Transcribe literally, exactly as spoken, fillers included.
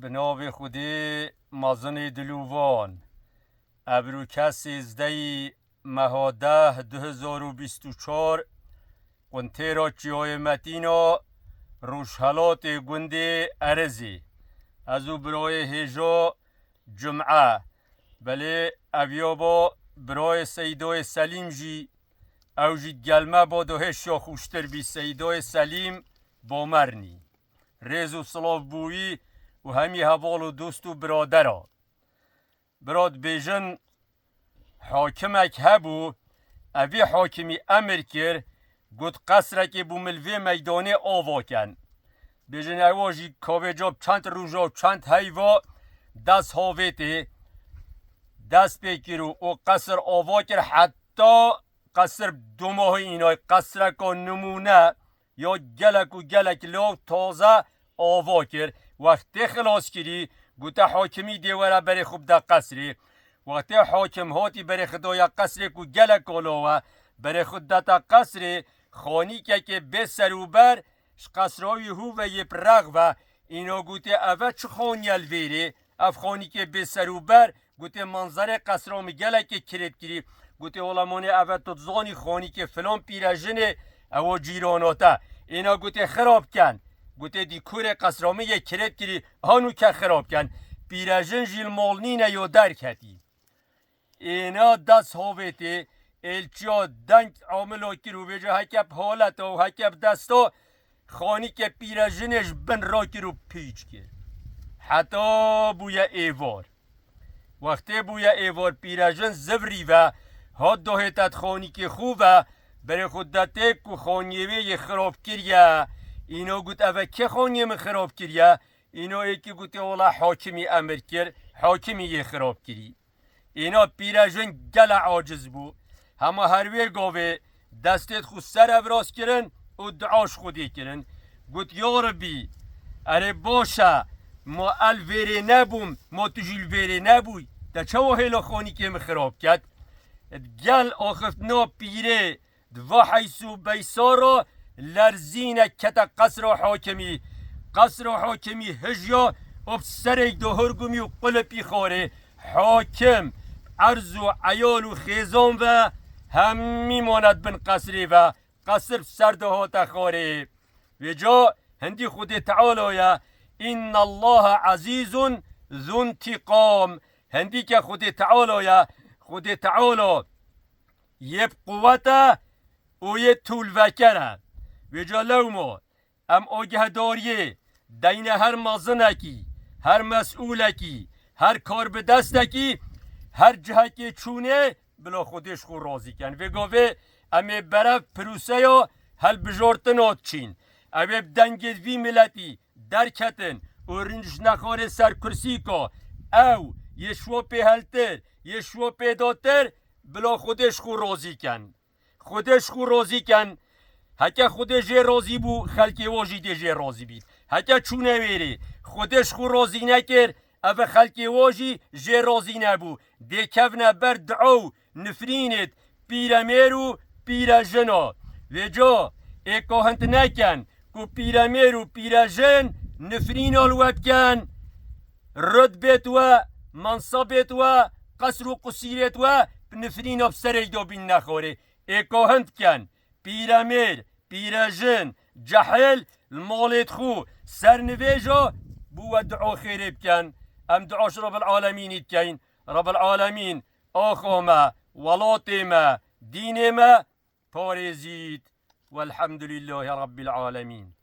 Bi navê Xwedê mezinê dilûvan. Evroke sêzdehî meha deh du hezar û bîst û çar, quntêra Çiyayê Metîna, rojhelatê gundê Erizê. Ez û birayê hêja Cum'e. Belê ev ya ba birayê Seydoyê Selîm jî, ew jî digel me ba do hêşya xweştir bî, Seydoyê Selîm Bomernî. Rêz û silav bo wî û hemî heval û dost û biradera. Bira dibêjin, hakimek hebû, evî hakimî emir kir, got, qesrekê bo min li vê meydanê ava ken. Bêjin, ewa jî kavêca bi çend roja û çend heyva dest havêtê dest pê kir û o qesir ava kir, heta qesir domahî înay, qesreka nimûne ya gelek û gelek law taze ava kir. Wextê xilas kirî, gote, hakimî dê were berê xwe bide qesrê. Wextê hakim hatî berê xwe daya qesrê ku gelek law e, berê xwe didete qesrê, xanîkekê bê ser û ber ji qesra wî hû ve yê bi rex ve, îna gote, eve çi xaniye li vêrê? Ev xanîkê bê ser û ber, gote, manzerê qesra min gelekê kirêt kirî. Gote, wela monê eve tu dizanî xanîkê filan pîrejinê, ewa cîrana te. Êna gote, xirab ken. Gote, dîkorê qesra min yê kirêt kirî, ha nûke xirab ken. Pîrejin jî li mal nîne yo derketî. Êna dest havêtê, êlçiya deng amilo kir û vêca heke bi haleta û heke bi desta xanîkê pîrejinê ji bin rakir û pîç kir. Heta bûye êvar. Wextê bûye êvar, pîrejin zivrî ve, hat dohête di xanîkê xwe ve, berê xwe detê ku xaniyê wê yê xirab kiriye. Îno got, eve kê xaniyê min xirab kiriye? Îno êkî gotê, wela hakimî emir kir, hakimî yê xirab kirî. Îna pîrejin gele aciz bû. Hema her wê gavê destê xwe ser ev rast kirin û dua ji Xwedê kirin. Got, ya Rebî, erê baş e, ma el vêrê nebûm, ma tu jî li vêrê nebûy, te çawa hêla xanîkê min xirab ket? Gel axiftina pîrê, di va heys û beysa re lerzîne kete qesra hakimî. Qesra hakimî hijiya û bi serê do hurgumî û qulipî xwarê. Hakim, erz û eyal û xêzan ve hemî mane di bin qesrê ve. Qesir bi ser de hate xwarê. Vêca hindî Xwedê Teala ye. Înnallaha ezîzun zuntiqam. Hindî ke Xwedê Teala ye. Xwedê Teala yê bi quwet e û yê tûlveker e. Vêca lewma em agihdariyê deyne her mezinekî, her mesûlekî, her karbidestekî, her cihekê çûnê bila Xwedê ji xwe razî ken. Vê gavê em ê berev pirûseya helbijortina diçîn. Ew ê bi dengê vî miletî derketin û rinc nexwarê ser kursîka ew yê şiwa pê heltir, yê şiwa pê datir, bila Xwedê ji xwe razî ken. Xwedê ji xwe razî ken. Heke Xwedê jê razî bû, xelkê wa jî dê jê razî bît. Heke çûne wêrê, Xwedê ji xwe razî nekir, ev xelkê wa jî jê razî nebû. Dê kevne ber dua û nifrînêt pîremêr û pîrejina. Vêca ê kahind neken ku pîremêr û pîrejin nifrîna li we bikin. Rud bêt we, mansa bêt we, qesr û qusîrêt we, bi nifrîna bi serê do bîn nexorê. Ê kahind ken, pîremêr, pîrejin, cehil, li malêt xwe, sernivêja, bi we dua xêrê bikin. Em dua ji Rebbil Alemînî dikeyin. Rebbil Alemîn, axa me, welatê me, dînê me parêzît. Welhamdulîllahî Rebbil Alemîn.